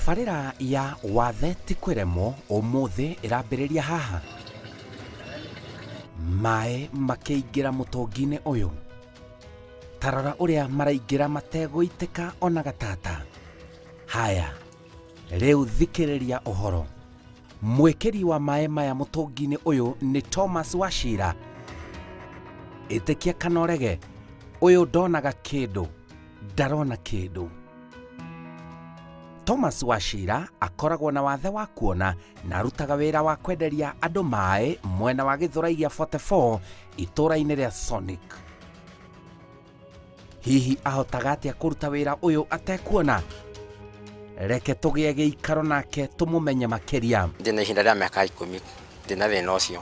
Tabarĩra ya Wathe ti kwĩremwo ũmũthĩ ĩrambĩrĩria haha. Maĩ makĩingĩra mũtũngi-inĩ ũyũ. Ta rora ũrĩa maraingĩra mategũitĩka ona gatata. Haya, rĩu thikĩrĩria ũhoro. Mwĩkĩri wa maĩ maya mũtũngi-inĩ ũyũ nĩ Thomas Wachira. Ĩtĩkia kana ũrege, ũyũ ndonaga kĩndũ, ndarona kĩndũ. Thomas Wachira akoragwo na wathe wa kuona na arutaga wĩra wa kwenderia andũ maĩ mwena wa Gĩthũrai gĩa 44 itũũra-inĩ rĩa Sonic. Hihi ahotaga atĩa kũruta wĩra ũyũ atekuona? Reke tũgĩe gĩikaro nake tũmũmenye makĩria. Ndĩna ihinda rĩa mĩaka 10 ndĩna thĩna ũcio,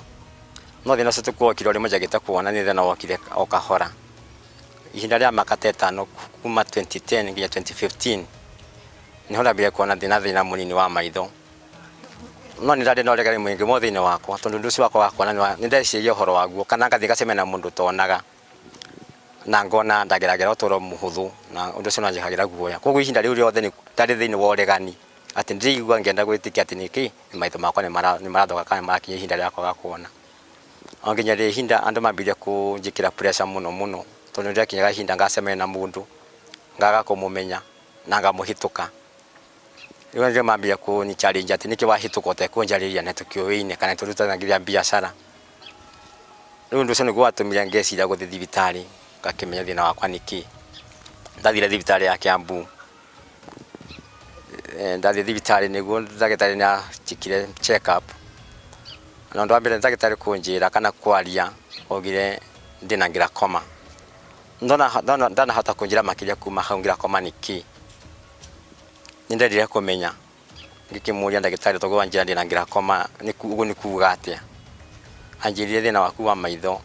no thĩna ũcio tikuokire o rĩmwe njagĩte kuona, nĩ thĩna wokire o kahora. Ihinda rĩa mĩaka ta ĩtano kuma 2010 nginya 2015 nĩho ndambire kuona ndĩna thĩna mũnini wa maitho. No nĩ ndarĩ na ũregani mũingĩ mũno thĩinĩ wakwa tondũ ũndũ ũcio wakwa wa kuona nĩ ndeciragia ũhoro waguo kana ngathiĩ ngacemania na mũndũ ũtonaga na ngona ndageragĩra ũtũro mũhũthũ na ũndũ ũcio nĩ wanjĩkagĩra guoya. Koguo ihinda rĩu rĩothe ndarĩ thĩinĩ wa ũregani atĩ ndiraigua ngĩenda gwĩtĩkia atĩ nĩkĩ maitho makwa nĩ marathũka kana nĩ marakinya ihinda rĩa kwaga kuona. O nginya rĩ ihinda andũ mambirie kũnjĩkĩra pressure mũno mũno tondũ nĩ ndĩrakinyaga ihinda ngacemania na mũndũ ngaga kũmũmenya na ngamũhĩtũka. Rĩu nĩrĩo mambia kũnĩ challenge atĩ nĩkĩ wahĩtũka ũtekũnjarĩria na tũkĩũĩine kana tũrutithanagia biacara. Rĩu ũndũ ũcio nĩguo watũmire ngeciria gũthiĩ thibitarĩ ngakĩmenya thĩna wakwa nĩ kĩ. Ndathire thibitarĩ ya Kiambu, ndathiĩ thibitarĩ nĩguo ndagĩtarĩ nĩ anjĩkire check up, na ũndũ wa mbere ndagĩtarĩ kũnjĩra kana kwaria augire ndĩna glaucoma. Ndanahota kũnjĩra makĩria kuma hau glaucoma nĩ kĩ. Nĩ ndendire kũmenya, ngĩkĩmũria ndagĩtarĩ tondũ anjĩra ndĩna glaucoma ũguo nĩ kuga atĩa? Anjĩrire thĩna waku wa maitho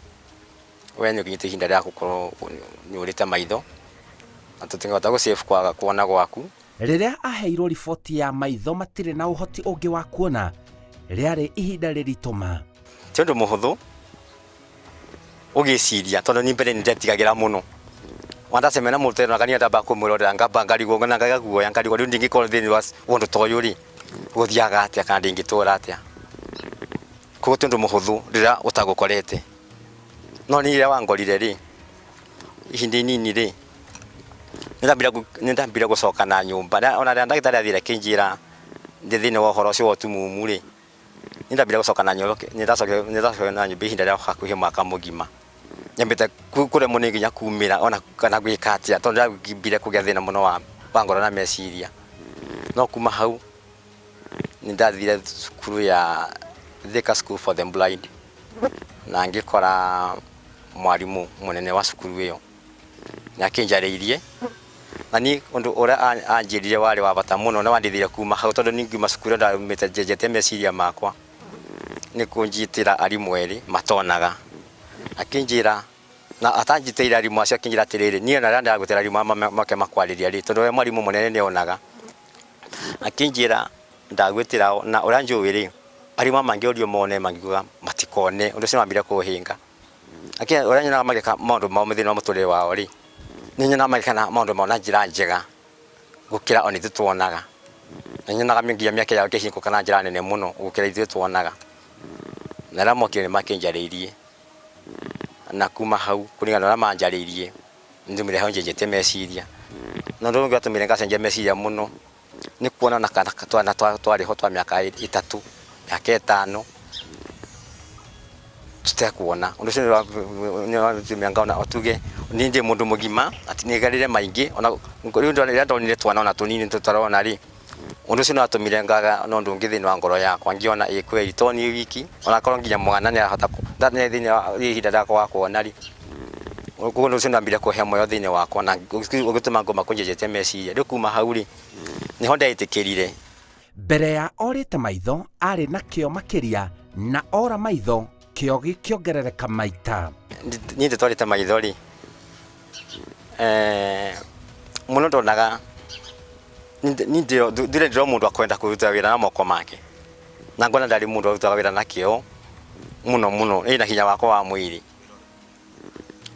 we nĩ ũkinyĩte ihinda rĩa gũkorwo nĩ ũrĩte maitho na tũtingĩhota gũ save kwaga kuona gwaku. Rĩrĩa aheirwo riboti ya maitho matirĩ na ũhoti ũngĩ wa kuona, rĩarĩ ihinda rĩritũ ma. Ti ũndũ mũhũthũ ũgĩciria tondũ niĩ mbere nĩ ndetigagĩra mũno. Ona ndacemania na mũndũ ũteronaga niĩ ndambaga kũmwĩrorera ngamba ngarigwo na ngagĩa guoya ngarigwo rĩu ndingĩkorwo thĩinĩ wa ũndũ ta ũyũ rĩ, gũthiaga atĩa kana ndingĩtũra atĩa. Koguo ti ũndũ mũhũthũ rĩrĩa ũtagũkorete. No niĩ rĩrĩa wangorire rĩ, ihinda inini rĩ, nĩ ndambire gũcoka na nyũmba. Ona rĩrĩa ndagĩtarĩ athire akĩnjĩra ndĩ thĩinĩ wa ũhoro ũcio wa ũtumumu rĩ, Nĩ ndambire gũcoka na nyũmba, nĩ ndacokire na nyũmba ihinda rĩa hakuhĩ mwaka mũgima. Nyambĩte kũremwo nĩ nginya kumĩra ona kana gwĩka atĩa tondũ ndambire kũgĩa thĩna mũno wa ngoro na meciria. No kuma hau nĩ ndathire cukuru ya Thika School for the Blind na ngĩkora mwarimũ mũnene wa cukuru ĩyo. Nĩ akĩnjarĩirie, na niĩ ũndũ ũrĩa anjĩrire warĩ wa bata mũno na wandeithirie kuma hau tondũ niĩ ngiuma cukuru ĩyo ndaumĩte njenjete meciria makwa, nĩ kũnjitĩra arimũ erĩ matonaga. Akĩnjĩra, na atanjĩtĩire arimũ acio akĩnjĩra atĩrĩrĩ, niĩ ona rĩrĩa ndĩragwĩtĩra arimũ aya moke makwarĩrie rĩ, tondũ we mwarimũ mũnene nĩ onaga. Akĩnjĩra ndagwĩtĩra o, na ũrĩa njũĩ rĩ, arimũ aya mangĩũrio mone mangiuga matikone, ũndũ ũcio nĩ wambire kũhĩnga. Lakini ũrĩa nyonaga magĩka maũndũ mao thĩinĩ wa mũtũrĩre wao rĩ, nĩ nyonaga magĩka maũndũ mao na njĩra njega gũkĩra ona ithuĩ tuonaga. Nĩ nyonaga nginya mĩeke yao ĩkĩhingũka na njĩra nene mũno gũkĩra ithuĩ tuonaga. Na rĩrĩa mokire nĩ makĩnjarĩirie, na kuma hau kũringana na ũrĩa manjarĩirie, nĩ ndaumire hau njenjetie meciria. Na ũndũ ũngĩ watũmire ngacenjia meciria mũno, nĩ kuona na kana twana twarĩ ho twa mĩaka 3, mĩaka 5, tũtekuona. Ũndũ ũcio nĩ watũmire ngona o tuge niĩ ndĩ mũndũ mũgima atĩ nĩgereire maingĩ ona rĩu rĩrĩa ndonire twana ona tũnini tũtarona rĩ, ũndũ ũcio nĩ watũmire ngaga na ũndũ ũngĩ thĩinĩ wa ngoro yakwa ngĩona ĩ kweli to niĩ wiki onakorwo nginya mwana nĩ arahota thĩinĩ wa ihinda rĩa kwaga kuona rĩ, koguo ũndũ ũcio nĩ wambire kũhe muoyo thĩinĩ wakwa na ũgĩtũma ngoma kũnjenjetie meciria. Rĩu kuma hau rĩ, nĩho ndetĩkĩrire. Mbere ya orĩte maitho arĩ na kĩo makĩria na ora maitho kĩo gĩkĩongerereka maita. Niĩ ndĩtwarĩte maitho rĩ, mũno ndonaga niĩ ndire ndĩrona mũndũ akwenda kũruta wĩra na moko make na ngona ndarĩ mũndũ ũrutaga wĩra na kĩo mũno mũno ĩna hinya wakwa wa mwĩrĩ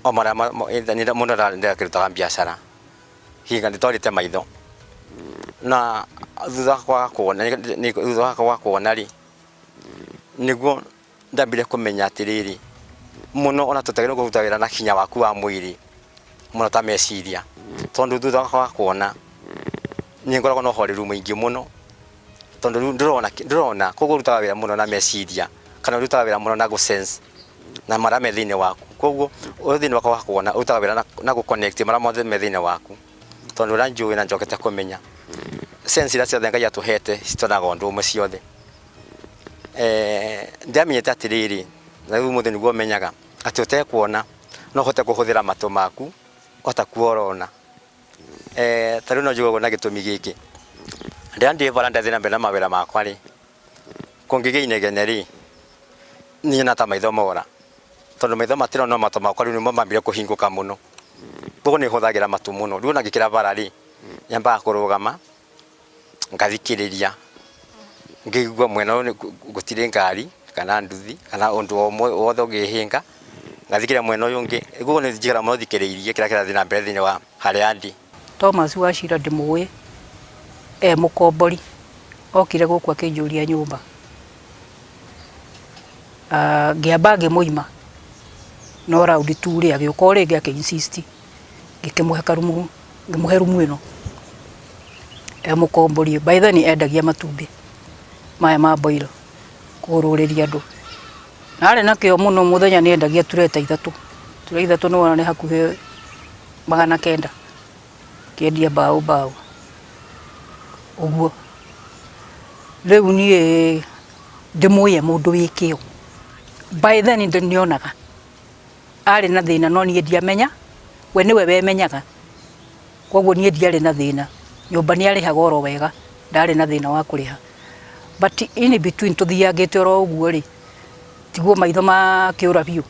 o marĩa mũndũ ndakĩrutaga biacara hinga ndĩtwarĩte maitho na Thutha wa kuona, thutha wa kuona rĩ, nĩguo ndambire kũmenya atĩrĩrĩ, mũno ona tũtagĩrĩirwo kũruta wĩra na hinya waku wa mwĩrĩ mũno ta meciria, tondũ thutha wa kuona nĩ ngoragwo na ũhoreru mũingĩ mũno, tondũ rĩu ndũrona ndũrona, koguo ũrutaga wĩra mũno na meciria kana ũrutaga wĩra mũno na gũ sense na marĩa me thĩinĩ waku. Koguo ũyũ thĩinĩ wakwa wa kuona ũrutaga wĩra na gũ connect marĩa mothe me thĩinĩ waku, tondũ ũrĩa njũĩ na njokete kũmenya, sense iria ciothe Ngai atũhete citwaraga ũndũ ũmwe ciothe. Ndiamenyete atĩrĩrĩ, na rĩu ũmũthĩ nĩguo menyaga, atĩ ũtekuona no ũhote kũhũthĩra matũ maku o takuo ũrona. Ta rĩu no njuge ũguo na gĩtũmi gĩkĩ, rĩrĩa ndĩ bara ndathiĩ na mbere na mawĩra makwa rĩ, kũngĩgĩa inegene rĩ, niĩ nyonaga ta maitho mora, tondũ maitho matirona no matũ makwa rĩu nĩmo mambire kũhingũka mũno. Koguo nĩ hũthagĩra matũ mũno, rĩu ona ngĩkĩra bara rĩ, nyambaga kũrũgama ngathikĩrĩria ngĩigua mwena ũyũ gũtirĩ ngari kana nduthi kana ũndũ o wothe ũngĩhĩnga, ngathikĩrĩria mwena ũyũ ũngĩ, koguo nĩ njikaraga mũno thikĩrĩirie kĩrĩa kĩrathiĩ na mbere thĩinĩ wa harĩa ndĩ. Thomas Wachira ndĩmũĩ e mũkombori, okire gũkũ akĩnjũria nyũmba. Ngĩamba ngĩmũima no round two rĩ agĩũka o rĩngĩ akĩ insist ngĩkĩmũhe karumu, ngĩmũhe rumu ĩno e mũkombori. By then endagia matumbĩ maya ma mboiro kũgũrũrĩria andũ. Na arĩ na kĩo mũno mũthenya nĩ endagia tray ta ithatũ, tray ithatũ nĩ wona nĩ hakuhĩ 900 akĩendia mbaũ mbaũ ũguo. Rĩu niĩ ndĩmũĩ e mũndũ wĩ kĩo. By then nĩonaga arĩ na thĩna no niĩ ndiamenya, we nĩwe wemenyaga. Koguo niĩ ndiarĩ na thĩna, nyũmba nĩ arĩhaga oro wega, ndarĩ na thĩna wa kũrĩha. But in between tũthiangĩte oro ũguo rĩ, tiguo maitho makĩũra biũ.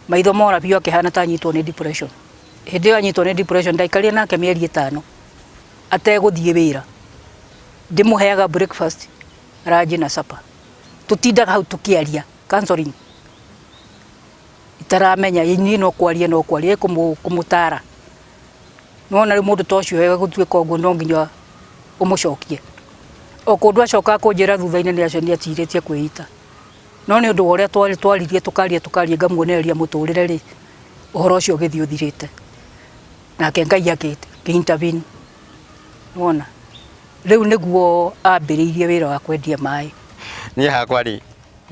Maitho mora biũ akĩhana ta anyitwo nĩ depression. Hĩndĩ ĩyo anyitwo nĩ depression ndaikarire nake mĩeri 5 ategũthiĩ wĩra. Ndĩmũheaga breakfast, lunch na supper. Tũtindaga hau tũkĩaria counseling. Itaramenya niĩ no kwaria no kwaria kũmũtara. Nĩwona rĩu mũndũ ta ũcio egũtuĩka ũguo no nginya ũmũcokie. O kũndũ acokaga kũnjĩra thutha-inĩ nĩ acio nĩ atirĩtie kwĩita. No nĩ ũndũ wa ũrĩa twaririe tũkaria tũkaria ngamuonereria mũtũrĩre rĩ, ũhoro ũcio ũgĩthiĩ ũthirĩte. Nake Ngai akĩ intervene. Nĩwona? Rĩu nĩguo ambĩrĩirie wĩra wa kwendia maĩ. Niĩ hakwa rĩ,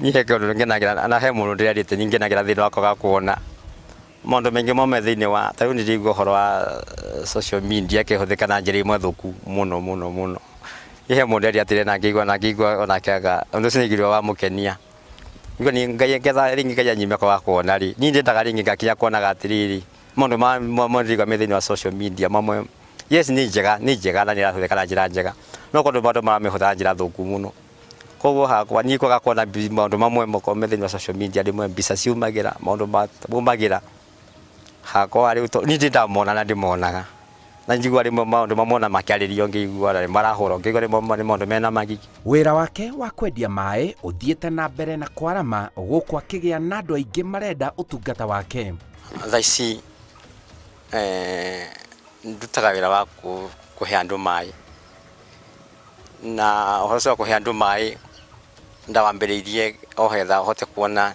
niĩ he kĩũndũ ngenagĩra na he mũndũ ndĩrerĩte niĩ ngenagĩra thĩinĩ wa kwaga kuona. Maũndũ maingĩ mo me thĩinĩ wa, ta rĩu nĩ ndĩraigua ũhoro wa social media ĩkĩhũthĩka na njĩra ĩmwe thũku mũno mũno mũno. Niĩ he mũndũ ndĩrerire atĩrĩrĩ na ngĩigua na ngĩigua onake anga ũndũ ũcio nĩ ndaiguire wamũkenia. Ngĩigua niĩ Ngai ngetha rĩngĩ Ngai anyime kwaga kuona rĩ, niĩ nyendaga rĩngĩ ngakinya kuonaga atĩrĩrĩ, maũndũ mamwe ndĩraigua me thĩinĩ wa social media mamwe, yes nĩ njega, nĩ njega na nĩ ĩrahũthĩka na njĩra njega, no korwo andũ maramĩhũthĩra na njĩra thũku mũno. Koguo hakwa niĩ kwaga kuona maũndũ mamwe makoragwo me thĩinĩ wa social media rĩmwe mbica ciumagĩra, maũndũ maumagĩra, hakwa rĩu niĩ ndirĩ ndamona na ndimonaga. Na njiguaga rĩmwe maũndũ mamwe ona makĩarĩrio ngĩigua na marahũrwo ngĩigua rĩmwe nĩ maũndũ mena magigi. Wĩra wake wa kwendia maĩ ũthiĩte na mbere na kwarama gũkũ akĩgĩa na andũ aingĩ marenda ũtungata wake. Thaa ici ndutaga wĩra wa kũhe andũ maĩ, na ũhoro ũcio wa kũhe andũ maĩ ndawambĩrĩirie o getha hote kuona,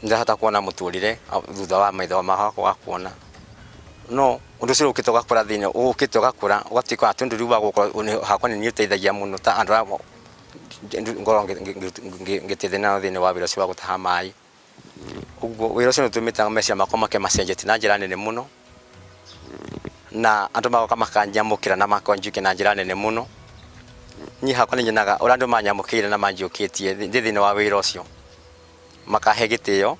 ndĩrahota kuona mũtũrĩre thutha wa maitho makwa kuona. No ũndũ ũcio ũkĩte ũgakũra thĩinĩ, ũkĩte ũgakũra ũgatuĩka atĩ ũndũ rĩu wa gũkorwo hakwa nĩ niĩ ũteithagia mũno ta andũ aya ngoragwo ngĩteithania nao thĩinĩ wa wĩra ũcio wa gũtaha maĩ. Ũguo wĩra ũcio nĩ ũtũmĩte meciria makwa make macenjetie na njĩra nene mũno, na andũ magoka makanyamũkĩra na makanjũkia na njĩra nene mũno. Niĩ hakwa nĩ nyonaga ũrĩa andũ manyamũkĩire na manjũkĩtie ndĩ thĩinĩ wa wĩra ũcio, makahe gĩtĩo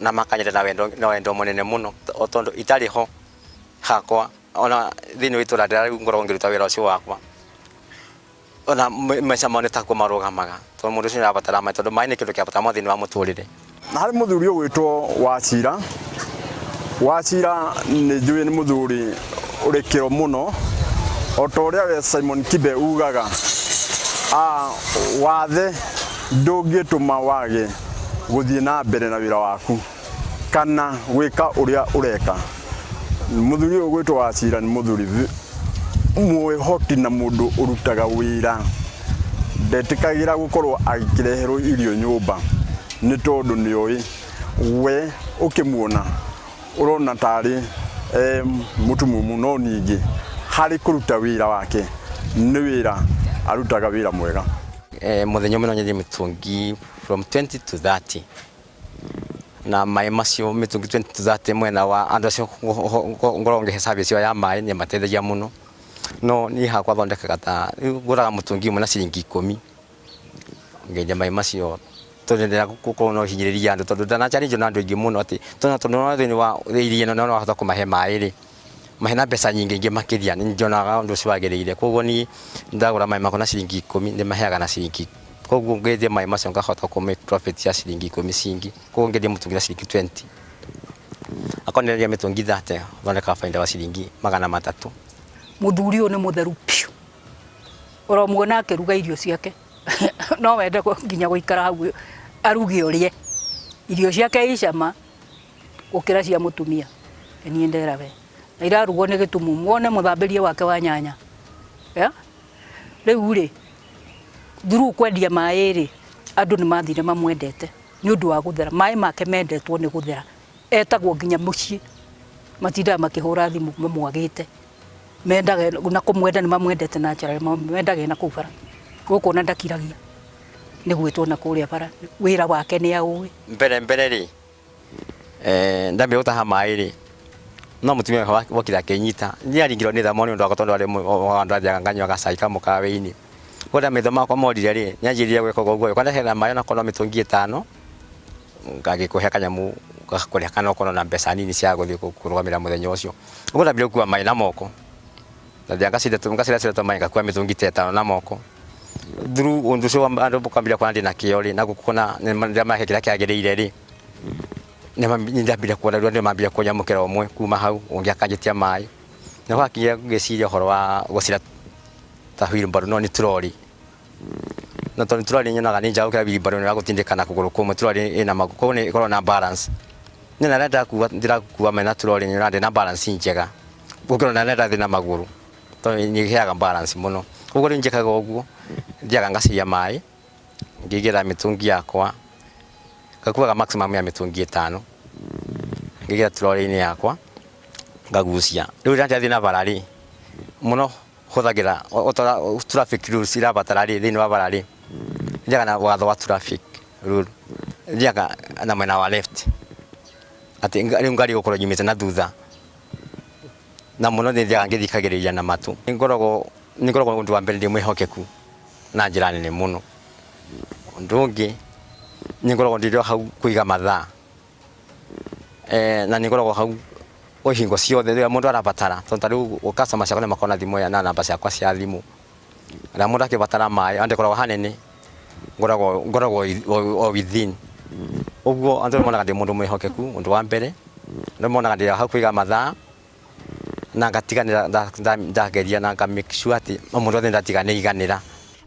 na makanyenda na wendo na wendo mũnene mũno, tondũ itarĩ ho hakwa ona thĩinĩ wa itũra rĩrĩa rĩu ngoragwo ngĩruta wĩra ũcio wakwa, ona maica mao nĩ takuo marũgamaga, tondũ mũndũ ũcio nĩ arabatara maĩ, tondũ maĩ nĩ kĩndũ kĩa bata mũno thĩinĩ wa mũtũrĩre. Na harĩ mũthuri ũgwĩtwo Wachira. Wachira nĩ njũĩ nĩ mũthuri ũrĩ kĩro mũno, o ta ũrĩa we Simon Kibe ugaga, wathe ndũngĩtũma wage gũthiĩ na mbere na wĩra waku kana gwĩka ũrĩa ũreka. Mũthuri ũyũ ũgwĩtwo Wachira nĩ mũthuri Mwĩhoti na mũndũ ũrutaga wĩra ndetĩkagĩra gũkorwo agĩkĩreherwo irio nyũmba nĩ tondũ nĩoĩ we ũkĩmuona ũrona tarĩ mũtumumu no ningĩ harĩ kũruta wĩra wake nĩ wĩra arutaga wĩra mwega. Mũthenya ũmwe no nyendie mĩtũngi from 20 to 30 na maĩ macio mĩtũngi 20 to 30 mwena wa andũ acio ngoragwo ngĩhe service ĩyo ya maĩ nĩ mateithagia mũno. No niĩ hakwa thondekaga ta ngũraga mũtũngi ũmwe na ciringi ikũmi ngendia maĩ macio tondũ ndĩrenda gũkorwo na ũhinyĩrĩria andũ tondũ ndana challenge na andũ aingĩ mũno atĩ tondũ nĩwona thĩinĩ wa area ĩno no wahota kũmahe maĩ rĩ mahe na mbeca nyingĩ ingĩ makĩria nĩ njonaga ũndũ ũcio wagĩrĩire. Koguo niĩ ndagũra maĩ makwa na ciringi ikũmi ndĩmaheaga na ciringi, koguo ngĩendia maĩ macio ngahota kũ make profit ya ciringi ikũmi cingi. Koguo ngĩendia mũtũngi na ciringi 20 akorwo nĩndendia mĩtũngi 30 thondekaga bainda wa ciringi 300. Mũthuri ũyũ nĩ mũtheru biũ, ũromuona akĩruga irio ciake no wende nginya gũikara hau aruge ũrĩe. Irio ciake i cama gũkĩra cia mũtumia, nĩ niĩ ndera we. Na irarugwo nĩ gĩtumumu, wone mũthambĩrie wake wa nyanya. Rĩu rĩ, through kwendia maĩ rĩ, andũ nĩ mathire mamwendete nĩ ũndũ wa gũthera. Maĩ make mendetwo nĩ gũthera. Etagwo nginya mũciĩ, matindaga makĩhũra thimũ mamwagĩte. Mendaga na kũmwenda nĩ mamwendete naturally, mendaga ena kũu bara. Gũkũ ona ndakiragia nĩ gwĩtwo na kũrĩa bara, wĩra wake nĩ aũĩ. Mbere mbere rĩ, ndambia gũtaha maĩ rĩ, no mũtumia wokire akĩnyita. Niĩ aringirwo nĩ tha mũno nĩ ũndũ wakwa tondũ arĩ handũ athiaga nganyua gacai kamũkawa-inĩ. Koguo rĩrĩa maitho makwa morire rĩ, nĩ anjĩrire gwĩka ũguo ũkandehera maĩ onakorwo no mĩtũngi ĩtano, ngagĩkũhe kanyamũ ga kũrĩa kana okorwo na mbeca nini cia gũthiĩ kũrũgamĩrĩra mũthenya ũcio. Ũguo ndambire gũkua maĩ na moko, ndathiaga ngaciracira tũmaĩ ngakua mĩtũngi ta ĩtano na moko. Through ũndũ ũcio andũ kwambĩrĩria kuona ndĩna kĩo rĩ, na kuona ndĩramahe kĩrĩa kĩagĩrĩire rĩ, nĩ ndambire kuona rĩu andũ nĩ mambire kũnyamũkĩra ũmwe kuma hau, ũngĩ akanjĩtia maĩ. Na gwakinya ngĩciria ũhoro wa gũcira ta wheelbarrow no nĩ trolley. Na tondũ trolley nyonaga nĩ njega gũkĩra wheelbarrow ĩno ya gũtindĩka na kũgũrũ kũmwe, trolley ĩna magũrũ, koguo nĩ ĩkoragwo na balance. Niĩ ona rĩrĩa ndĩrakua maĩ na trolley nyonaga ndĩna balance njega gũkĩra ona rĩrĩa ndathiĩ na magũrũ tondũ nĩ ĩheaga balance mũno. Koguo rĩu njĩkaga ũguo, thiaga ngaciria maĩ, ngĩigĩrĩra mĩtũngi yakwa, ngakuaga maximum ya mĩtũngi ĩtano, ngĩigĩrĩra trolley-inĩ yakwa ngagucia. Rĩu rĩrĩa ndĩrathiĩ na bara rĩ, mũno hũthagĩra o ta traffic rules irabatara rĩ, thĩinĩ wa bara rĩ, thiaga na watho wa traffic rule, thiaga na mwena wa left, atĩ rĩu ngari ĩgũkorwo nyumĩte na thutha, na mũno nĩ thiaga ngĩthikagĩrĩria na matũ. Nĩ ngoragwo ũndũ wa mbere ndĩ mwĩhokeku na njĩra nene mũno. Ũndũ ũngĩ nĩ ngoragwo ndĩ hau kũiga mathaa, na nĩ ngoragwo hau o hingo ciothe rĩrĩa mũndũ arabatara, tondũ ta rĩu customer ciakwa nĩ makoragwo na thimũ na namba ciakwa cia thimũ. Rĩrĩa mũndũ akĩbatara maĩ, ona ndĩkoragwo hanene, ngoragwo o within. Ũguo andũ nĩ monaga ndĩ mũndũ mwĩhokeku ũndũ wa mbere, andũ nĩ monaga ndĩ hau kũiga mathaa, na ngatiganĩra ndageria na nga make sure atĩ o mũndũ wothe ndatiga nĩ aiganĩra.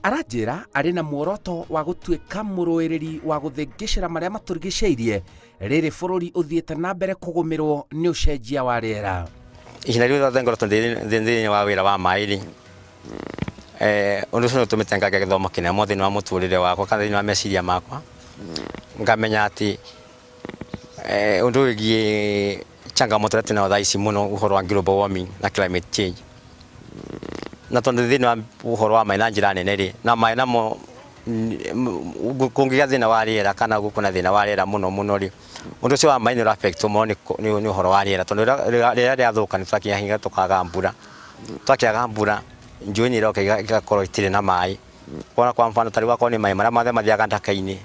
Aranjĩra arĩ na muoroto wa gũtuĩka mũrũĩrĩri wa gũthĩngĩcĩra marĩa matũrigicĩirie rĩrĩ bũrũri ũthiĩte na mbere kũgũmĩrwo nĩ ũcenjia wa rĩera. Ihinda rĩu rĩothe ngoretwo thĩinĩ wa wĩra wa maĩ rĩ, ũndũ ũcio nĩ ũtũmĩte ngagĩa gĩthomo kĩnene mũno thĩinĩ wa mũtũrĩre wakwa kana thĩinĩ wa meciria makwa, ngamenya atĩ ũndũ wĩgiĩ changamoto ĩrĩa twĩnayo thaa ici mũno ũhoro wa global warming na climate change. Na tondũ thĩinĩ wa ũhoro wa maĩ na njĩra nene rĩ, na maĩ namo kũngĩgĩa thĩna wa rĩera kana gũkorwo na thĩna wa rĩera mũno mũno rĩ, ũndũ ũcio wa maĩ nĩ ũra affect mũno nĩ ũhoro wa rĩera tondũ rĩera rĩathũka nĩ tũrakinya hingo tũkaga mbura. Twakĩaga mbura, njũĩ nĩ iroka igakorwo itirĩ na maĩ. Kwa kwa mfano ta rĩu akorwo nĩ maĩ marĩa mothe mathiaga ndaka-inĩ,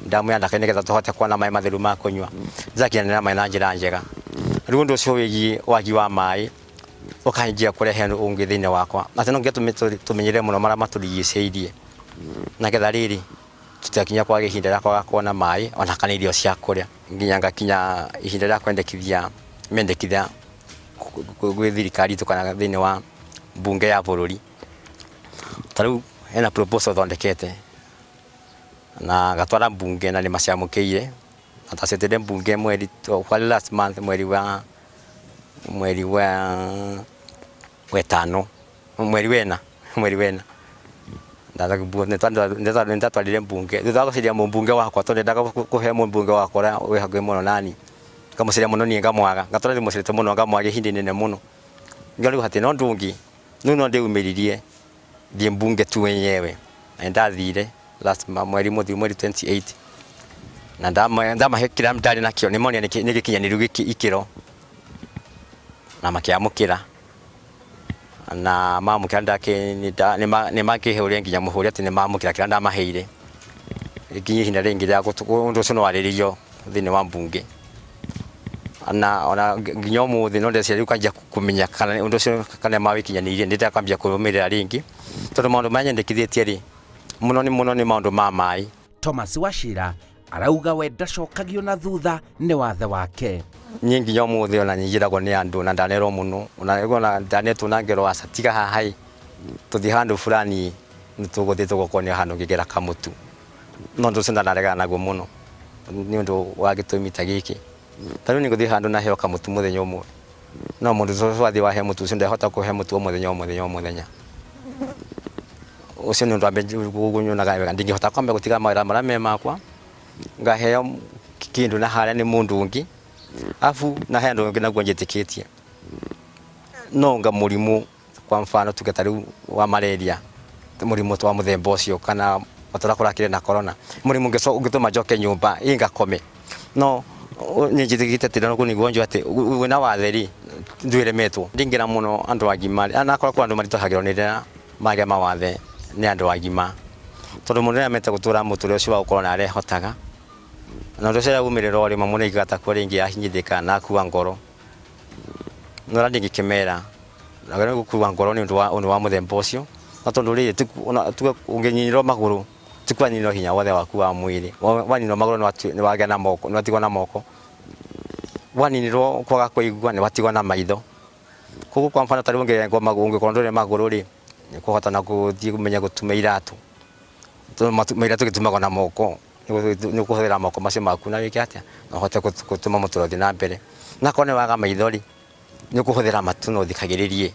ndamu ya ndaka-inĩ nĩgetha tũhote kuona maĩ matheru ma kũnyua, nĩtũrakinyanĩra maĩ na njĩra njega. Rĩu ũndũ ũcio wĩgiĩ wagi wa maĩ ũkanjia kũrehe ũndũ ũngĩ thĩinĩ wakwa, atĩ no nginya tũmenyerere mũno marĩa matũrigicĩirie, nĩgetha rĩrĩ tũtigakinye kwaga ihinda rĩa kwaga kuona maĩ ona kana irio cia kũrĩa. Nginya ngakinya ihinda rĩa kwendekithia mendekithia gwĩ thirikari itũ kana thĩinĩ wa mbunge ya bũrũri. Ta rĩu hena proposal thondekete na ngatwara mbunge na nĩ maciamũkĩire, na ndaciĩtire mbunge mweri last month mweri wa ĩtano. Mweri wena, mweri wena ndatwarire mbunge thutha wa gũcaria mũmbunge wakwa tondũ ndendaga kũhe mũmbunge wakwa ũrĩa wĩ hakuhĩ mũno nani, ngamũcaria mũno niĩ ngamwaga, ngatũra ndĩmũcarĩte mũno ngamwaga ihinda inene mũno. Ngarigwo hatirĩ na ũndũ ũngĩ, rĩu no ndĩumĩririe thiĩ mbunge tu wenyewe. Na nĩndathire last mweri mũthiru, mweri 28, na ndamahe kĩrĩa ndarĩ nakĩo, nĩmonire nĩ gĩkinyanĩru ikĩro na makĩamũkĩra. Na mamũkĩra nĩmakĩhũrire nginya mũhũri atĩ nĩmamũkĩra kĩrĩa ndamaheire. Gĩkinye ihinda rĩngĩ rĩa ũndũ ũcio nĩwarĩrĩirio thĩinĩ wa mbunge. Na ona nginya ũmũthĩ no ndĩreciria rĩu kwanjia kũmenya kana ũndũ ũcio kana nĩmawĩkinyanĩirie, nĩndakwambia kũrũmĩrĩra rĩngĩ, tondũ maũndũ marĩa nyendekithĩtie rĩ, mũno nĩ mũno nĩ maũndũ ma maĩ. Thomas Wachira arauga we ndacokagio na thutha nĩ wathe wake. Niĩ nginya ũmũthĩ ona nyingĩragwo nĩ andũ na ndanerwo mũno, ona ndanetwo na ngerwo aca tiga haha ĩ, tũthiĩ handũ fulani nĩ tũgũthiĩ tũgũkuonia handũ ũngĩgĩra kamũtu. No ũndũ ũcio ndanaregana naguo mũno nĩ ũndũ wa gĩtũmi ta gĩkĩ. Ta rĩu nĩ ngũthiĩ handũ na heo kamũtu mũthenya ũmwe, no mũndũ ũcio wathiĩ wahe mũtu ũcio ndehota kũhe mũtu o mũthenya o mũthenya o mũthenya. Ũcio nĩ ũndũ wa mbere nyonaga wega, ndingĩhota kwamba gũtiga mawĩra marĩa me makwa, ngaheo kĩndũ na harĩa nĩ mũndũ ũngĩ, arabu na he andũ angĩ naguo njĩtĩkĩtie. No anga mũrimũ kwa mfano tuge ta rĩu wa malaria, mũrimũ wa mũthemba ũcio kana ta ũrĩa kũrakĩrĩ na corona, mũrimũ ũngĩtũma njoke nyũmba ĩ ngakome. No nĩ njĩtĩkĩtie atĩ na nĩguo njũĩ atĩ wĩna wathe rĩ, ndwĩremetwo. Ndingĩra mũno andũ agima, na korwo kwĩ andũ maritũhagĩrwo nĩ rĩrĩa magĩa mawathe nĩ andũ agima. Tondũ mũndũ nĩaremete gũtũra mũtũrĩre ũcio wa gũkorwo nĩ arehotaga, na ũndũ ũcio rĩrĩa waumĩrĩra rĩmwe mũndũ aiguaga ta rĩngĩ ahinyĩrĩrĩka na akua ngoro. No ũrĩa ndingĩkĩmera, ndwagĩrĩirwo gũkua ngoro nĩ ũndũ wa ũndũ wa mũthemba ũcio, no tondũ rĩrĩ tuge ũngĩninĩrwo magũrũ, ti kwaninĩrwo hinya wothe waku wa mwĩrĩ. Waninĩrwo magũrũ nĩ wagĩa na moko, nĩ watigwo na moko. Waninĩrwo kwaga kũigua nĩ watigwo na maitho. Koguo kwa mfano ta rĩu ũngĩrengwo magũrũ, ũngĩkorwo ndũrĩ magũrũ rĩ, nĩ ũkũhota na gũthiĩ ũmenye gũtuma iratũ. Iratũ gĩtumagwo na moko, nĩ ũkũhũthĩra moko macio maku na wĩke atĩa, na ũhote gũtũma mũtũrĩre ũthiĩ na mbere. Na akorwo nĩ waga maitho rĩ, nĩ ũkũhũthĩra matũ na ũthikagĩrĩrie.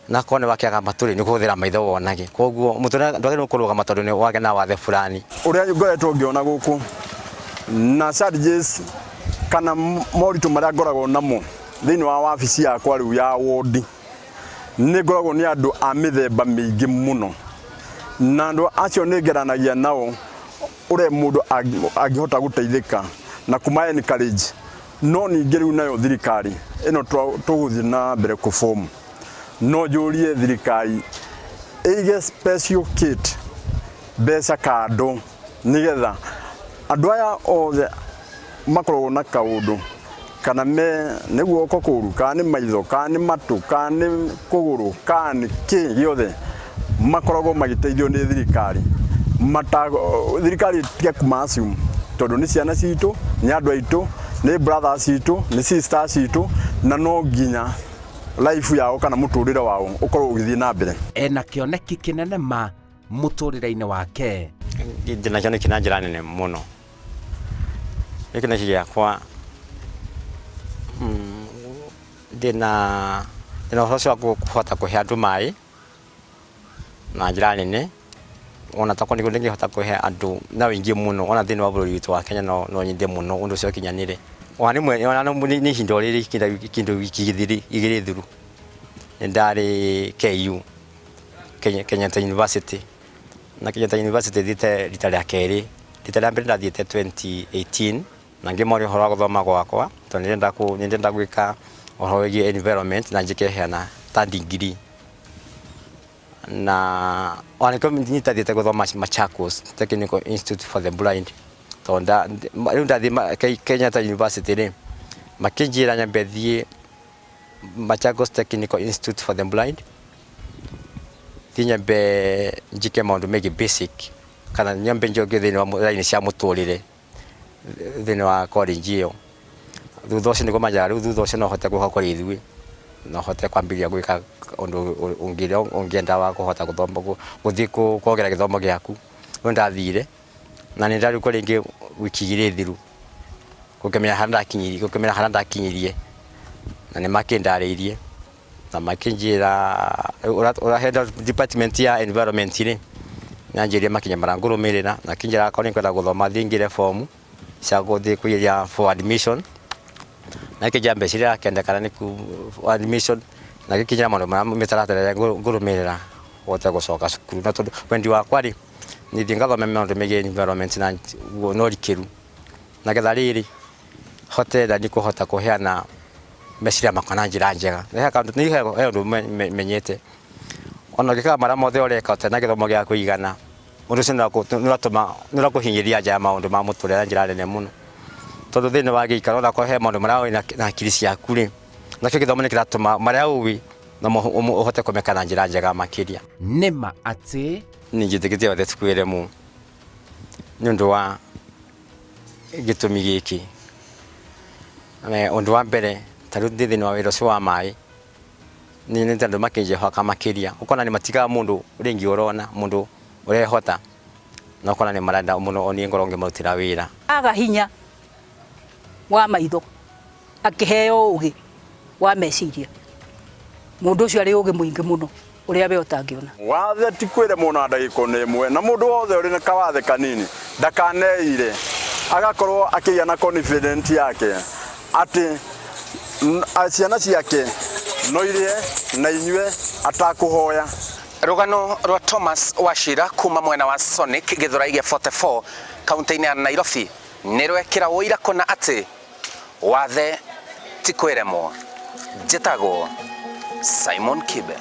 Na akorwo nĩ wakĩaga matũ rĩ, nĩ ũkũhũthĩra maitho wonage. Koguo mũtũrĩre ndwagĩrĩirwo kũrũgama tondũ nĩ wagĩa na wathe fulani. Ũrĩa ngoretwo ngĩona gũkũ na challenges kana moritũ marĩa ngoragwo namo thĩinĩ wa wabici yakwa rĩu ya wondi, nĩ ngoragwo nĩ andũ a mĩthemba mĩingĩ mũno, na andũ acio nĩ ngeranagia nao ũrĩa mũndũ angĩhota gũteithĩka na kũma encourage. No ningĩ rĩu nayo thirikari ĩno tũgũthiĩ na mbere kũ form, no njũrie thirikari ĩige special kit mbeca kando nĩgetha andũ aya othe makoragwo na kaũndũ kana me nĩ guoko kũru kana nĩ maitho kana nĩ matũ kana nĩ kũgũrũ kana nĩ kĩ gĩothe makoragwo magĩteithio nĩ thirikari. Mata thirikari ĩtige kũma assume tondũ nĩ ciana citũ, nĩ andũ aitũ, nĩ brothers citũ, nĩ sisters citũ, na no nginya life yao kana mũtũrĩre wao ũkorwo ũgĩthiĩ na mbere. Ena kĩoneki kĩnene ma mũtũrĩre-inĩ wake. Ndĩna kĩoneki na njĩra nene mũno. Nĩ kĩoneki gĩakwa, ndĩna ũhoro ũcio wa kũhota kũhe andũ maĩ na njĩra nene, ona tokorwo nĩguo ndingĩhota kũhe andũ na ũingĩ mũno, ona thĩinĩ wa bũrũri witũ wa Kenya no nyende mũno ũndũ ũcio ũkinyanĩre. Ona rĩmwe ona nĩ ihinda o rĩrĩ kĩndũ wiki igĩrĩ thiru, nĩ ndarĩ KU, Kenyatta University, na Kenyatta University thiĩte rita rĩa kerĩ, rita rĩa mbere ndathiĩte 2018 na ngĩmoria ũhoro wa gũthoma gwakwa tondũ nĩ ndĩrenda gwĩka ũhoro wĩgiĩ environment na njĩke heana ta degree. Na ona nĩkĩo niĩ ndathiĩte gũthoma Machakos Technical Institute for the Blind, tondũ rĩu ndathiĩ Kenyatta University rĩ, makĩnjĩra nyambe thiĩ Machakos Technical Institute for the Blind, thiĩ nyambe njĩke maũndũ megiĩ basic kana nyambe njoke thĩinĩ wa raini cia mũtũrĩre thĩinĩ wa college ĩyo. Thutha ũcio nĩguo manjĩraga rĩu thutha ũcio no ũhote gũka kũrĩ ithuĩ, na ũhote kwambĩrĩria gwĩka ũndũ ũngĩ ũrĩa ũngĩenda wa kũhota gũthoma, gũthiĩ kuongerera gĩthomo gĩaku. Rĩu nĩndathire na nĩ ndarĩ kuo rĩngĩ wiki igĩrĩ thiru gũkĩmenya harĩa ndakinyirie, gũkĩmenya harĩa ndakinyirie na nĩ makĩndarĩirie. Na makĩnjĩra ũrahenda department ya environment rĩ, nĩanjĩrire makinya marĩa ngũrũmĩrĩra, na akĩnjĩra akorwo nĩngwenda gũthoma thiĩ ngĩre form cia gũthiĩ kũgeria for admission, na akĩnjĩra mbeca iria irakendekana nĩ admission, na agĩkĩnjĩra maũndũ marĩa mĩtaratara ĩrĩa ngũrũmĩrĩra hote gũcoka cukuru. Na tondũ wendi wakwa rĩ, nĩ thiĩ ngathome maũndũ megiĩ environment na ũrikĩru, na getha rĩrĩ hote nani kũhota kũheana meciria makwa na njĩra njega. Nĩ he ũndũ menyete, ona ũngĩkaga marĩa mothe ũreka ũtarĩ na gĩthomo gĩa kũigana, ũndũ ũcio nĩ ũrakũhinyĩrĩria nja ya maũndũ ma mũtũrĩre na njĩra nene mũno. Tondũ thĩinĩ wa gĩikaro onakorwo he maũndũ marĩa ũĩ na hakiri ciaku rĩ, nakĩo gĩthomo nĩ kĩratũma marĩa ũĩ no ũhote kũmeka na njĩra njega makĩria. Nĩ ma atĩ. Niĩ njĩtĩkĩtie othe ti kwĩremwo nĩ ũndũ wa gĩtũmi gĩkĩ. Ũndũ wa mbere, ta rĩu ndĩ thĩinĩ wa wĩra ũcio wa maĩ, nĩ nyonete andũ makĩnjĩhoka makĩria. Ũkona nĩ matigaga mũndũ rĩngĩ ũrona, mũndũ ũrehota, na ũkona nĩ marenda mũno o niĩ ngorwo ngĩmarutĩra wĩra. Aga hinya wa maitho akĩheo ũgĩ wa meciria. Mũndũ ũcio arĩ ũgĩ mũingĩ mũno ũrĩa we ũtangĩona. Wathe ti kwĩremwo na ndagĩka ona ĩmwe, na mũndũ wothe ũrĩ na kawathe kanini ndakaneire, agakorwo akĩgĩa na confident yake atĩ ciana ciake no irĩe na inyue atakũhoya. Rũgano rwa Thomas Wachira kuma mwena wa Sonic Gĩthũrai gĩa 44 kaunti-inĩ ya Nairobi nĩ rwekĩra ũira kũna atĩ wathe ti kwĩremwo. Njĩtagwo Simon Kibe.